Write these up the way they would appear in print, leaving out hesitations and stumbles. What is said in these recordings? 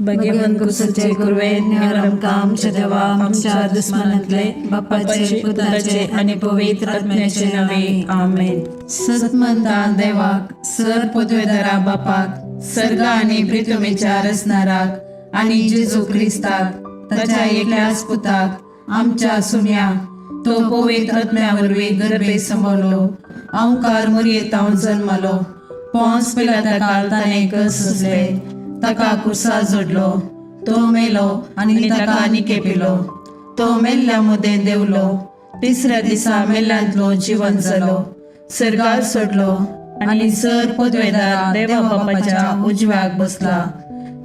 भाग्यवंत कुसाचे कुरवे निवार आमकां आमच्या देवा आमच्या दुस्मानांतले बापाचे पुताचे आनी पवित्र आत्म्याचे नावे. आमेन. सतमंता देवाक, सर पदवेदारा बापाक, सर्ग आनी प्रितुमेच्या रचणाराक आनी जेजू क्रिस्ताक ताच्या एकल्याच पुताक आमच्या सुम्या, तो पवित्र आत्म्या वरवीं गर्भे संभवलो, अंकार मुरयेतावन जन्मलो, पोंस पिलाता ताणें कस सोंसले, ताका कुर्सा जोडलो, तो मेलो आनी ताका निकेपिलो, तो मेल्ल्या मदें देवलो, तिसऱ्या दिसा मेल्ल्यांतलो जिवन जालो, सर्गार सोडलो आनी सर पदवेदार देवा बापाच्या उजव्याक बसला,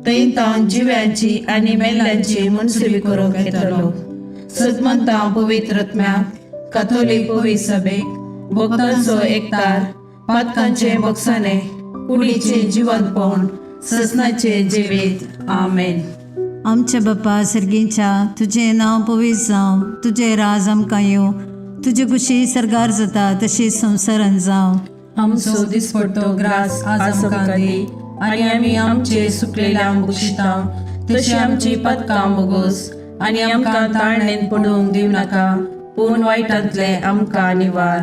थंय तावन जिव्यांची आनी मेल्ल्यांची मनसुबी करूंक येतलो. सदमंता पवित्र आत्म्याक, काथोलीक पवित्र सभेक, भक्तांचो एकतार, पातकांचे बक्षाने, कुडीचे जिवंतपण, ससनाचे जिवीत. आमेन. आमच्या बापा सर्गीच्या, तुजें नांव पवित्र जावं, तुजें राज आमकां येवं, तुजी खुशी सर्गार जाता तशी संवसारान जावं. आमचो दिसपडतो ग्रास आज आमकां दी आनी आमी आमचे सुकलेल्या बक्षिता तशी आमची पदकां बोगोस आनी आमकां ताळणेन पडूंक दिवं नाका, पूण वायटांतले आमकां निवार.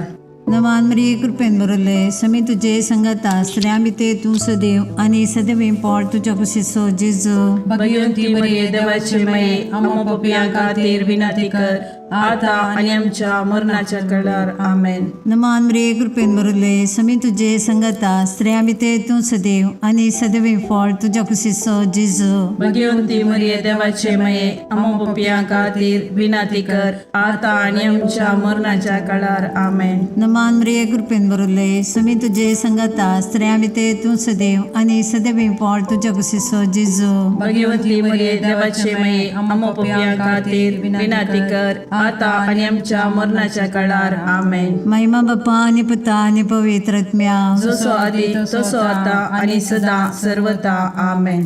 नमान मरिये, कृपेन भरले, समी तुजे संगता, स्त्रियां भितर तूं सदैव आनी सदैव पोट तुज्या कुशीचो जेजू. भगवंती मरिये, देवाचे माये, आम्हा पपयां खातीर विनंती कर, आता आनी आमच्या मरणाच्या कळार. आमेन. नमान मरिये, कृपेन भरले, समी तुजे संगता, स्त्रियां भितर तूं सदैव आनी सदैव फळ तुज्या कुशीचो जेजू. भगवंती मरिये, देवाचे माये, आम्हा पपयां खातीर विनंती कर, आता आनी आमच्या मरणाच्या कळार. आमेन. नमान मरिये, कृपेन भरले, समी तुजे संगता, स्त्रियां भितर तूं सदैव आनी सदैव फळ तुज्या कुशीचो जेजू. भगवंती मरिये, देवाचे माये, आम्हा पपयां खातीर विनंती कर, आता आनी आमच्या मरणाच्या काळार. आमेन. महिमा बापा आनी पुता आनी पवित्र आत्म्या. जसो आदी तसो आता आनी सदा सर्वता. आमेन.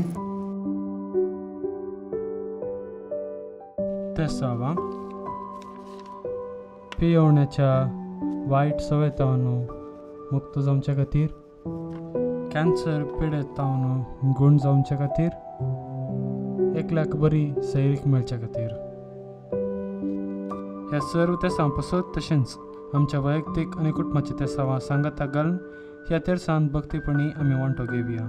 तेसांवां पियोवण्याच्या वायट सवयतावन मुक्त जावच्या खातीर, कॅन्सर पिडेतावन गूण जावच्या खातीर, एकल्याक बरी सैरीक मेळच्या खातीर, ह्या सर्व तेसां पसत तशेंच आमच्या वैयक्तीक आनी कुटुंबाच्या तेसांवां सांगाता घालून ह्या तेरसान भक्तीपणी आमी वांटो घेवया.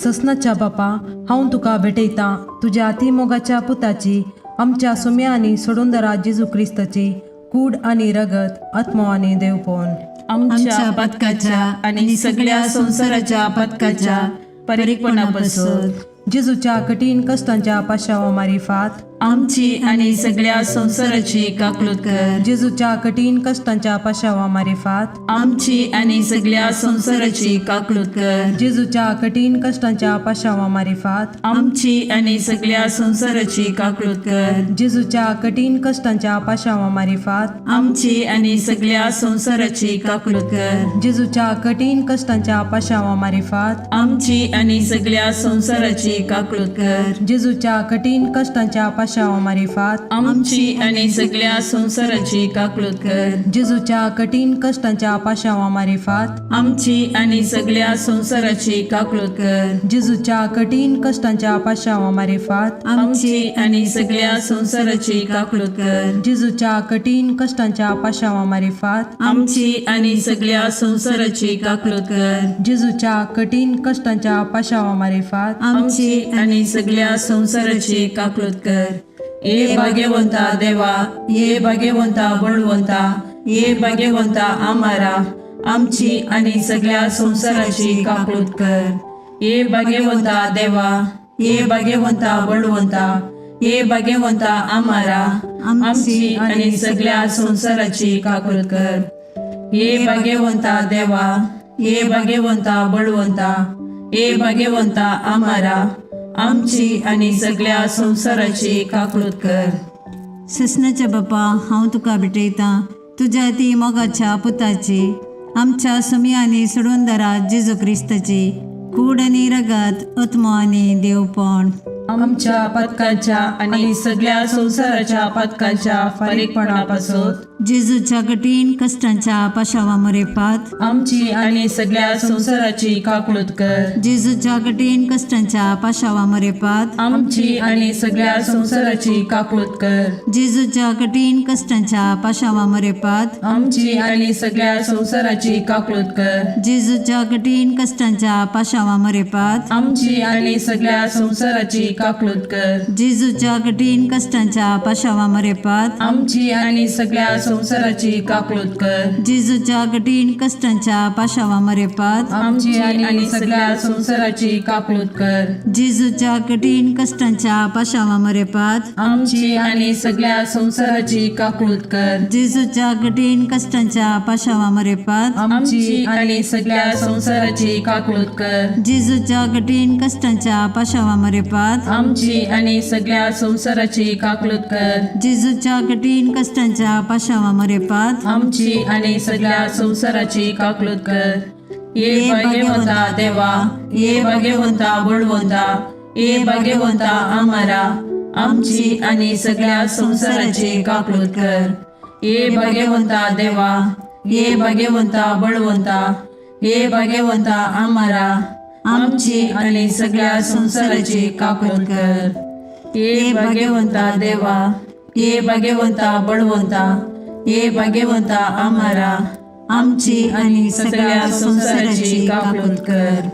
ससनाच्या बापा, हांव तुका भेटयतां तुज्या अतिमोगाच्या पुताची, आमच्या सुम्या आनी सोडूनदरा जेजू क्रिस्ताची कूड आनी रगत, आत्मो आनी देवपण, आमच्या पथकाच्या आनी सगळ्या संवसाराच्या पथकाच्या परीकपणापासून. जेजूच्या कठीण कश्टांच्या पाशावा मारिफात आमची आनी सगळ्या संवसाराची काकलूत कर. जेजूच्या कठीण कश्टांच्या पाशावा मारिफात आमची आनी सगळ्या संवसाराची काकलूत कर. जेजूच्या कठीण कश्टांच्या पाशावा मारिफात आमची आनी सगळ्या संवसाराची काकलूत कर. जेजूच्या कठीण कश्टांच्या पाशावा मारिफात आमची आनी सगळ्या संवसाराची काकलूत कर. जेजूच्या कठीण कश्टांच्या पाशावा मारिफात आमची आनी सगळ्या संवसाराची काकलूत कर. जेजूच्या कठीण कश्टांच्या पाशावा मारिफात आमची आनी सगळ्या संवसाराची काकलूत कर. जेजूच्या कठीण कश्टांच्या पाशावा मारिफात आमची आनी सगळ्या संवसाराची काकलूत कर. जेजूच्या कठीण कश्टांच्या पाशावा मारिफात आमची आनी सगळ्या संवसाराची काकलूत कर. जेजूच्या कठीण कश्टांच्या पाशावा मारिफात आमची आनी सगळ्या संवसाराची काकलूत कर. जेजूच्या कठीण कश्टांच्या पाशावा मारिफात आमची आनी सगळ्या संवसाराची काकलूत कर. ये भाग्यवंता देवा, ये भाग्यवंता बळवंता, ये भाग्यवंता आमारा, आमची आनी सगळ्या संवसाराची काकलूत कर. ये भाग्यवंता देवा, ये भाग्यवंता बळवंता, ये भाग्यवंता आमारा, आमची आनी सगळ्या संवसाराची काकलूत कर. ये भाग्यवंता देवा, ये भाग्यवंता बळवंता, ये भाग्यवंता आमारा, आमची आनी सगळ्या संवसाराची काकलूत कर. ससनाच्या बापा, हांव तुका भेटयतां तुज्या ती मोगाच्या पुताची, आमच्या सुमी आनी सोडूनदारा जेजू क्रिस्ताची कूड आनी रगत, आत्मो आनी देवपण, आमच्या पथकाच्या आनी सगळ्या संवसाराच्या पथकाच्या फारीकपणापासून. जेजूच्या कठीण कश्टांच्या पाशावा मरेपात आमची आणि सगळ्या संसाराची काकळूत कर. जेजूच्या कठीण कश्टांच्या पाशावा मरेपात आमची आणि सगळ्या संसाराची काकळूत कर. जेजूच्या कठीण कश्टांच्या पाशावा मरेपात आमची आणि सगळ्या संसाराची काकळूत कर. जेजूच्या कठीण कश्टांच्या पाशावा मरेपात आमची आणि सगळ्या संसाराची काकळूत कर. जेजूच्या कठीण कश्टांच्या पाशावा मरेपात आमची आणि सगळ्या संसाराची काकळूत कर. जेजूच्या कठीण कश्टांच्या पाशावा मरेपात आमची आणि सगळ्या संसाराची काकळूत कर. जेजूच्या कठीण कश्टांच्या पाशावा मरेपात आमची आणि सगळ्या संसाराची काकळूत कर. जेजूच्या कठीण कश्टांच्या पाशावा मरेपात आमची आणि सगळ्या संसाराची काकळूत कर. जेजूच्या कठीण कश्टांच्या पाशावा मरेपात आमची आणि सगळ्या संसाराची काकळूत कर. जेजूच्या कठीण कश्टांच्या पाशावा मरेपात आमची आणि सगळ्या संसाराची काकळूत कर. ये भाग्यवंता देवा, ये भाग्यवंता बळवंता, ये भाग्यवंता आमारा, आमची आणि सगळ्या संसाराची काकळूत कर. ये भाग्यवंता देवा, ये भाग्यवंता बळवंता, ये भाग्यवंता आमारा, आमची आणि सगळ्या संसाराची काकळूत कर. ये भाग्यवंता देवा, ये भाग्यवंता बळवंता, ये भाग्यवंता आमारा, आमची आणि सगळ्या संसाराची काकळूत कर.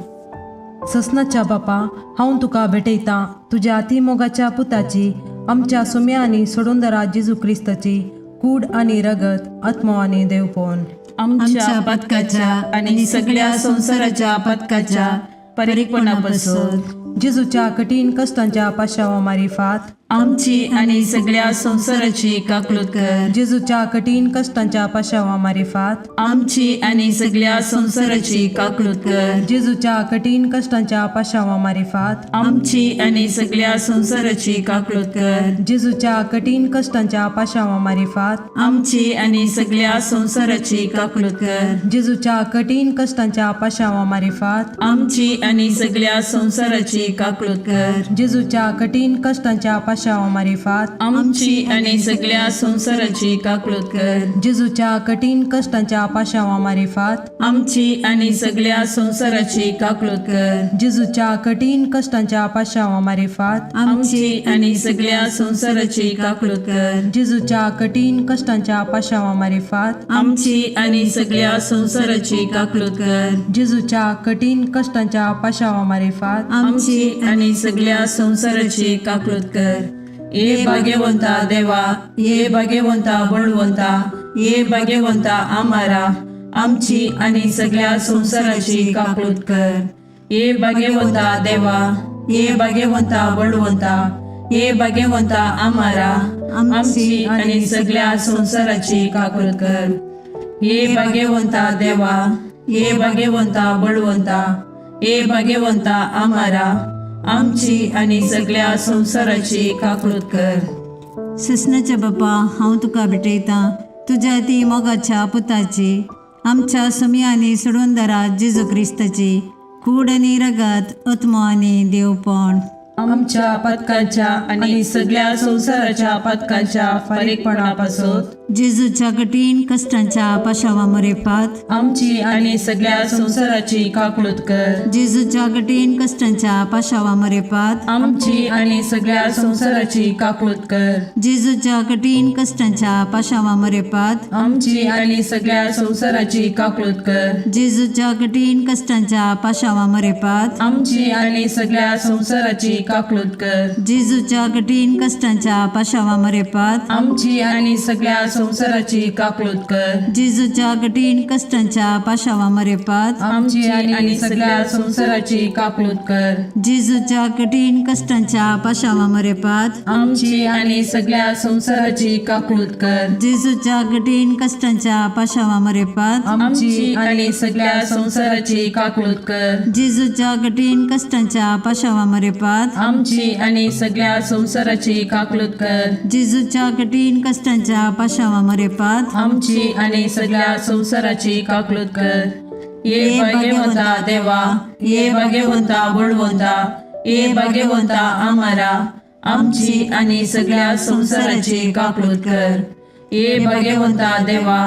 ससनाच्या बापा, हांव तुका भेटयतां तुज्या अतिमोगाच्या पुताची, आमच्या सुम्या आनी सोडूंदरा जेजू क्रिस्ताची कूड आनी रगत, आत्मो आनी देवपण आमच्या पथकाच्या आणि सगळ्या संसाराच्या पथकाच्या परिपणापासून जेजूच्या कठीण कश्टांच्या पाशावा मारिफात आमची आणि सगळ्या संसाराची काकळूत कर. जेजूच्या कठीण कश्टांच्या पाशावा मारिफात आमची आणि सगळ्या संसाराची काकळूत कर. जेजूच्या कठीण कश्टांच्या पाशावा मारिफात आमची आणि सगळ्या संसाराची काकळूत कर. जेजूच्या कठीण कश्टांच्या पाशावा मारिफात आमची आणि सगळ्या संसाराची काकळूत कर. जेजूच्या कठीण कश्टांच्या पाशावा मारिफात आमची आणि सगळ्या संसाराची काकळूत कर. जेजूच्या कठीण कश्टांच्या पाशावा मारिफात आमची आणि सगळ्या संसाराची काकळूत कर. जेजूच्या कठीण कश्टांच्या पाशावा मारिफात आमची आणि सगळ्या संसाराची काकळूत कर. जेजूच्या कठीण कश्टांच्या पाशावा मारिफात आमची आणि सगळ्या संसाराची काकळूत कर. जेजूच्या कठीण कश्टांच्या पाशावा मारिफात आमची आणि सगळ्या संसाराची काकळूत कर. जेजूच्या कठीण कश्टांच्या पाशावा मारिफात आमची आणि सगळ्या संसाराची काकळूत कर. ये भाग्यवंता देवा, ये भाग्यवंता बळवंता, ये भाग्यवंता आमारा, आमची आणि सगळ्या संसाराची काकळूत कर. ये भाग्यवंता देवा, ये भाग्यवंता बळवंता, ये भाग्यवंता आमारा, आमची आणि सगळ्या संसाराची काकळूत कर. ये भाग्यवंता देवा, ये भाग्यवंता बळवंता, ये भाग्यवंता आमारा, आमची आणि सगळ्या संसाराची काकळूत कर. ससनाच्या बापा, हांव तुका भेटयतां तुज्या ती मोगाच्या पुताची, आमच्या सुमी आनी सोडूनदारा जेजू क्रिस्ताची कूड आनी रगत, आत्मो आनी देवपण आमच्या पथकाच्या आणि सगळ्या संसाराच्या पथकाच्या फारीकपणापासून जेजूच्या कठीण कश्टांच्या पाशावा मरेपात आमची आणि सगळ्या संसाराची काकळूत कर. जेजूच्या कठीण कश्टांच्या पाशावा मरेपात आमची आणि सगळ्या संसाराची काकळूत कर. जेजूच्या कठीण कश्टांच्या पाशावा मरेपात आमची आणि सगळ्या संसाराची काकळूत कर. जेजूच्या कठीण कश्टांच्या पाशावा मरेपात आमची आणि सगळ्या संसाराची काकळूत कर. जेजूच्या कठीण कश्टांच्या पाशावा मरेपात आमची आणि सगळ्या संसाराची काकळूत कर. जेजूच्या कठीण कश्टांच्या पाशावा मरेपात आमची आणि सगळ्या संसाराची काकळूत कर. जेजूच्या कठीण कश्टांच्या पाशावा मरेपात आमची आणि सगळ्या संसाराची काकळूत कर. जेजूच्या कठीण कश्टांच्या पाशावा मरेपात आमची आणि सगळ्या संसाराची काकळूत कर. जेजूच्या कठीण कश्टांच्या पाशावा मरेपात आमची आणि सगळ्या संसाराची काकळूत कर. जेजूच्या कठीण कश्टांच्या पाशावा मरेपात आमची आणि सगळ्या संसाराची काकळूत कर. ये भाग्यवंता देवा, ये भाग्यवंता बळवंता, ये भाग्यवंता आमारा, आमची आणि सगळ्या संसाराची काकळूत कर. ये भगवंता देवा,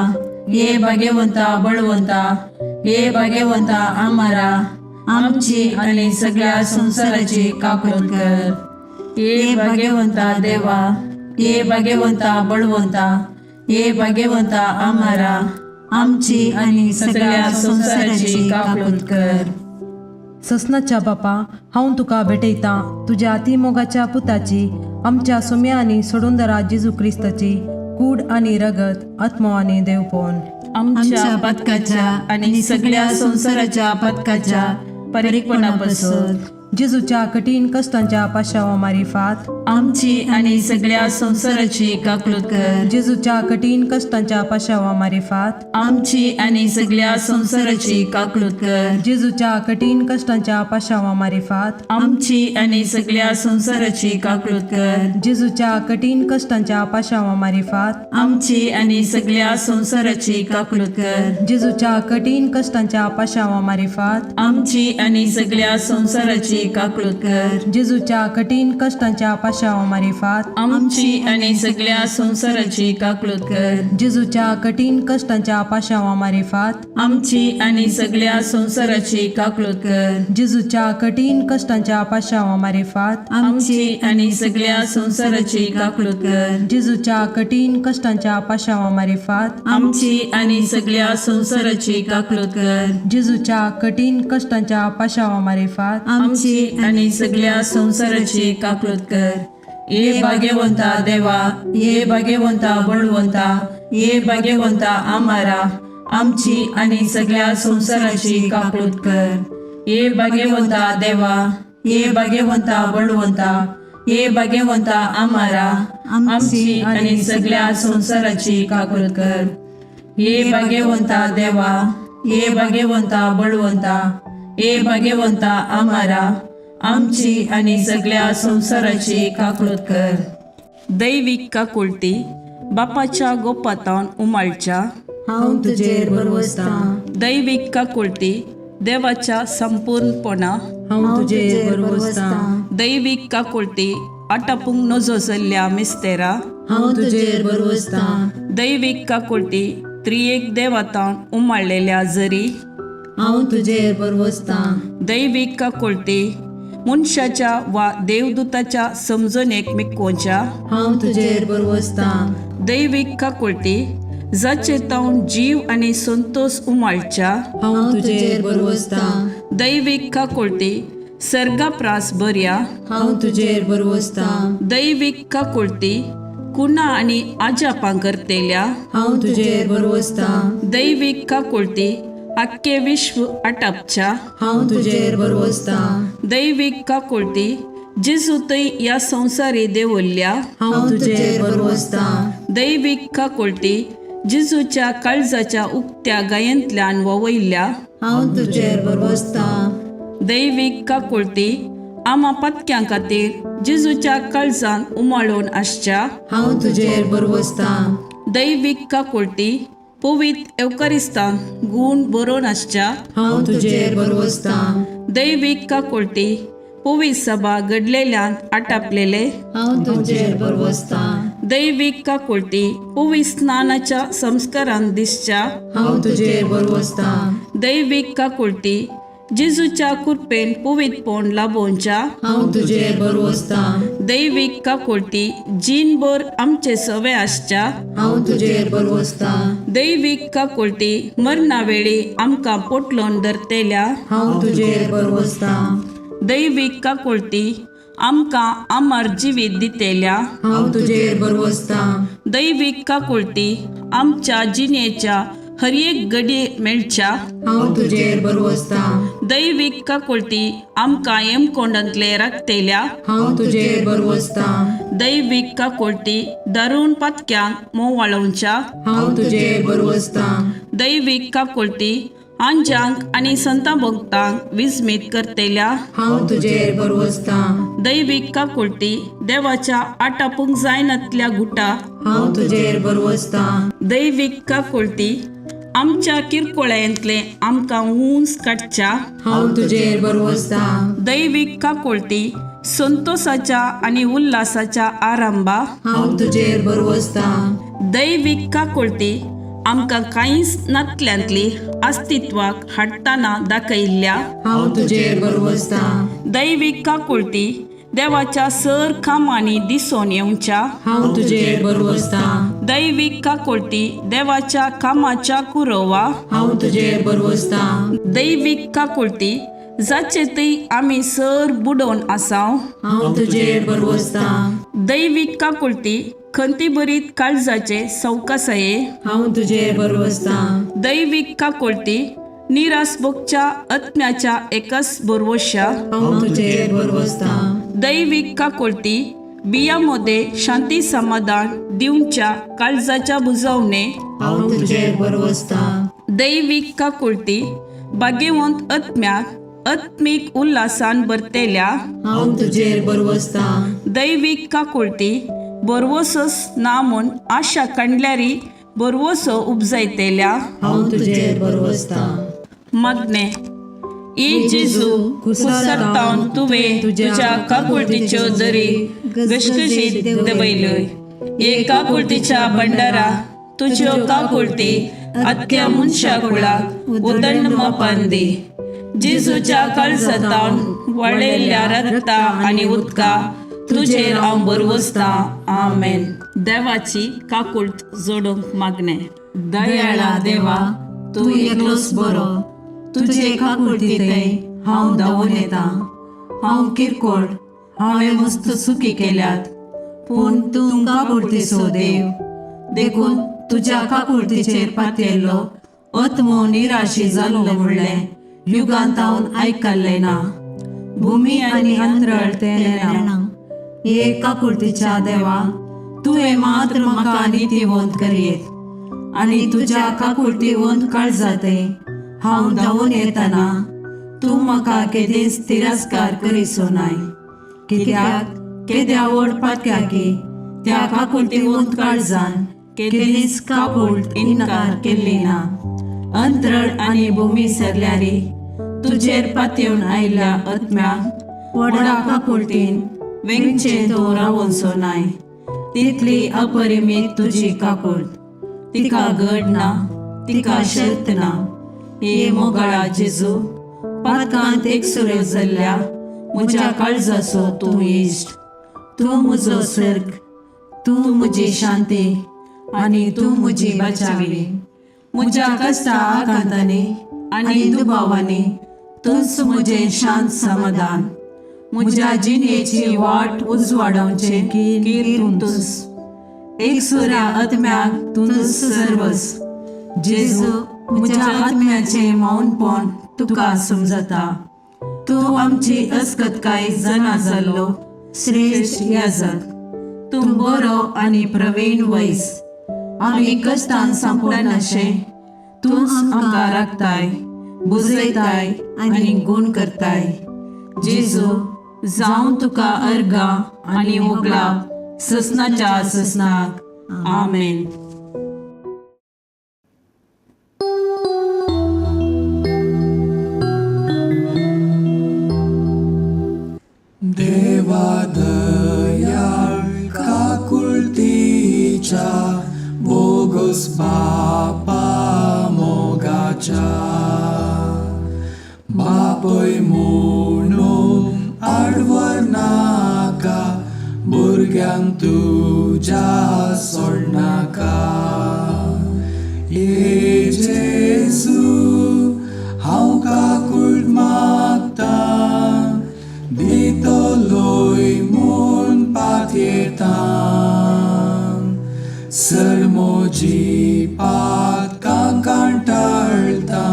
ये भगवंता बळवंता, ये भगवंता आमारा, आमची आणि सगळ्या संसाराची काकूत कर. ये भगवंता देवा, ये भगवंता बळवंता, ये भगवंता आमारा, आमची आणि सगळ्या संसाराची काकूत कर. ससनाच्या बापा, हांव तुका भेटयतां तुज्या अतिमोगाच्या पुताची, आमच्या सुम्या आनी सोडूनदारा जेजू क्रिस्ताची कूड आनी रगत, आत्मो आनी देवपण आमच्या पथकाच्या आणि सगळ्या संसाराच्या पथकाच्या परिपणापासून. जेजूच्या कठीण कश्टांच्या पाशावा मारिफात आमची आणि सगळ्या संसाराची काकूत कर. जेजूच्या कठीण कश्टांच्या पाशावा मारिफात आमची आणि सगळ्या संसाराची काकूत कर. जेजूच्या कठीण कश्टांच्या पाशावा मारिफात आमची आणि सगळ्या संसाराची काकूत कर. जेजूच्या कठीण कश्टांच्या पाशावा मारिफात आमची आणि सगळ्या संसाराची काकूत कर. जेजूच्या कठीण कश्टांच्या पाशावा मारिफात आमची आणि सगळ्या संसाराची काकूत कर. जेजूच्या कठीण कश्टांच्या पाशावा मारिफात आमची आणि सगळ्या संसाराची काकूत कर. जेजूच्या कठीण कश्टांच्या पाशावा मारिफात आमची आणि सगळ्या संसाराची काकूत कर. जेजूच्या कठीण कश्टांच्या पाशावा मारिफात आमची आणि सगळ्या संसाराची काकूत कर. जेजूच्या कठीण कश्टांच्या पाशावा मारिफात आमची आणि सगळ्या संसाराची काकूत कर. जेजूच्या कठीण कश्टांच्या पाशावा मारिफात आमची आणि सगळ्या संसाराची काकूत कर. ये भाग्यवंता देवा, ये भाग्यवंता बळवंता, ये भाग्यवंता आमारा, आमची आणि सगळ्या संसाराची काकूत कर. ये भाग्यवंता देवा, ये भाग्यवंता बळवंता, ये भाग्यवंता आमारा, आमची आणि सगळ्या संसाराची काकूत कर. ये भाग्यवंता देवा, ये भाग्यवंता बळवंता, ये भाग्यवंता आमारा, आमची आणि सगळ्या संसाराची काकूत कर. दैविक काकुळती बापाच्या गोपातान उमाळच्या हांव तुजेर भरवसतां. दैविक काकुळती देवाच्या संपूर्णपणा हांव तुजेर भरवसतां. दैविक काकुळती आटापूंक नजो जाल्ल्या मिस्तेरा हांव तुजेर भरवसतां. दैविक काकुळती त्रियेक देवातान उमाळलेल्या जरी हांव तुजेर भरवसतां. दैविक काकुळती मनशाच्या वा देवदूताच्या समजणेक मिकोवच्या हांव तुजेर भरवसतां. दैविक काकुळती जाचे तावन जीव आनी संतोष उमाळच्या हांव तुजेर भरवसतां. दैविक काकुळती सर्गाप्रास बऱ्या हांव तुजेर भरवसतां. दैविक काकुळती कुणा आनी आजापां करतेल्या हांव तुजेर भरवसतां. दैविक काकुळती आख्खे विश्व आटापच्या हांव तुजेर भरवसतां. दैविक काकुळती जेजू थंय ह्या संवसारी देवल्ल्या हांव तुजेर भरवसतां. दैविक काकुळती जेजूच्या काळजाच्या उक्त्या गायेंतल्यान ववयल्ल्या हांव तुजेर भरवसतां. दैविक काकुळती आमा पत्क्यां खातीर जेजूच्या काळजान उमाळून आसच्या हांव तुजेर भरवसतां. दैविक काकुळती पवित्र एवकरिस्तान गूण बरोवन आसच्या हांव तुजेर भरवसतां. दैविक काकुळती पवित्र सभा घडलेल्यान आटापलेले हांव तुजेर भरवसतां. दैविक काकुळती पवित्र स्नानाच्या संस्कारान दिसच्या हांव तुजेर भरवसतां. दैविक काकुळती जेजूच्या कृपेन पवित्रपण लाभोवच्या हांव तुजेर भरवसतां. दैविक काकुळती जीणभर आमचे सवे आसच्या हांव तुजेर भरवसतां. दैविक काकुळती मरणा वेळी आमकां पोटलोन धरतेल्या हांव तुजेर भरवसतां. दैविक काकुळती आमकां अमर जिवीत दितेल्या हांव तुजेर भरवसतां. दैविक काकुळती आमच्या जिणेच्या हर एक घडये मेळच्या हांव तुजेर भरवसतां. दैविक काकुळती आमकां येमकोंडांतले राखतेल्या हांव तुजेर भरवसतां. दैविक काकुळती दारुण पातक्यांक मोवाळोवच्या हांव तुजेर भरवसतां. दैविक काकुळती आंजांक आनी संतां भक्तांक विस्मीत करतेल्या हांव तुजेर भरवसतां. दैविक काकुळती देवाच्या आटापूंक जायनातल्या गुटा हांव तुजेर भरवसतां. दैविक काकुळती आमच्या किरकोळ्यांतले आमकां उंच काडच्या हांव तुजेर भरवसतां. दैविक काकुळती संतोसाच्या आनी उल्हासाच्या आरंभा, हांव तुजेर भरवसतां. दैवीक काकुळती आमकां कांयच नातल्यांतली अस्तित्वाक हाडटना दाखयल्ल्या, हांव तुजेर भरवसतां. दैवीक काकुळती देवाच्या सर कामांनी दिसून येवच्या, हांव तुजेर भरवसतां. दैवीक काकुळती देवाच्या कामाच्या कुरोवा, हांव तुजेर भरवसतां. दैवीक काकुळती जाचे थंय आमी सर बुडोवन आसाव, हांव तुजेर भरवसतां. दैवीक काकुळती खंतीभरीत काळजाचे सवकासाये, हांव तुजेर भरवसतां. दैवीक काकुळती निरास भोगच्या आत्म्याच्या एकच भरवश्या, हांव तुजेर भरवसतां. दैवीक काकुळती बिया मध्ये शांती समाधान दिवच्या काळजाच्या बुजवणे, हांव तुजेर भरवसतां. दैवीक काकुळती भाग्यवंत आत्म्याक आत्मीक उल्हासान भरतेल्या, हांव तुजेर भरवसतां. दैवीक काकुळती बरवसोच ना म्हूण आशा काडल्यारी बरवसो उपजायतेल्या, हांव तुजेर भरवसतां. मागणे. ई जेजू, कुसरतावन तुवें तुज्या काकुळतीच्यो दरी घसघशीत दवयल्यो. हे काकुळतीच्या भंडारा तुज्यो काकुळती आख्या मनशा कुळाक उदंड मापान दी. जेजूच्या काळजातावन वळयल्ल्या रक्ता आनी उदका तुजेर हांव भरवसतां. आमेन. देवाची काकुळट जोडूंक मागणें. दयाळा देवा, तूं एकलोच बरो. तुजे काकुळतींतय हांव धांवून येता. हांव किरकोळ, हांवें मस्त चुकी केल्यात, पूण तूं काकुळतीचो देव. देखून तुज्या काकुळतीचेर पातयेल्लो आत्मो निराशी जाल्लो म्हणलें युगांतावन आयकल्लें ना. भुमी आनी अंतरळ तें नेणा. हे काकुळतीच्या देवा, तुवें मात्र म्हाका नितीवंत करयेत आनी तुज्या काकुळतीवंत काळजाते हांव धांवून येतना तूं म्हाका केदींच तिरस्कार करिसो नाय. कित्याक केद्या व्हड पातक्याकी त्या काकुळतीवंत काळजान केदींच काकुळट इन्कार केल्ली ना. अंतरळ आनी भूमी सरल्यारी तुजेर पातयेवन आयिल्ल्या आत्म्याक व्हडा काकुळतीन वेंगचें तूं रावोनसो नाय. तितली अपरिमीत तुजी काकुळट, तिका गड ना, तिका शर्त ना. हे मोगाळा जेजू, पातकांत एकसुरो जाल्ल्या म्हज्या काळजाचो तूं इश्ट. तूं म्हजो सर्ग, तूं म्हजी शांती आनी तूं म्हजी बचावी. म्हज्या कश्टा आकांतांनी आनी दुबावांनी तूंच म्हजें शांत समाधान. म्हज्या जिणेची वाट उजवाडावचें कीर तूंच. एकसुऱ्या आत्म्याक तूंच सर्वस. जेजू, म्हज्या आत्म्याचें मौनपण तुका समजता. तूं आमची अस्कतकाय जाणा जाल्लो श्रेश्ठ याजक. तूं बरो आनी प्रवीण वैस. आमी कश्टान सांपडनाशें तूंच आमकां राखताय, बुजयताय आनी गूण करताय. जेजू, जावं तुका अर्गां आनी उगळाप ससनाच्या ससनाक. आमेन. देवा दयाळ काकुळतीच्या, बोगस बापा मोगाच्या, बापय म्हणून आडवर नाका, भुरग्यांक तुज्या सोडनाका. ये जेजू, हांव काकुळट मागता, दितलोय म्हूण पातयेता. सर म्हजी पातकां कांटाळटा,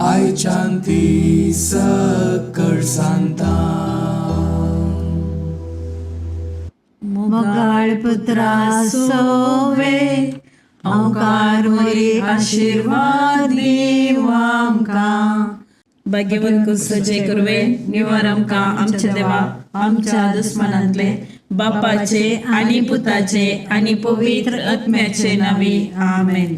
आयच्यान ती सकळ सांगता. मोगाळ पुत्रा सोवे, हांवकार मरी आशिर्वाद दिव आमकां. भाग्यवंत कुसचे कुरवे निवार आमकां आमच्या देवा आमच्या दुस्मनांतले, बापाचे आनी पुताचे आनी पवित्र आत्म्याचे नावे. आमेन.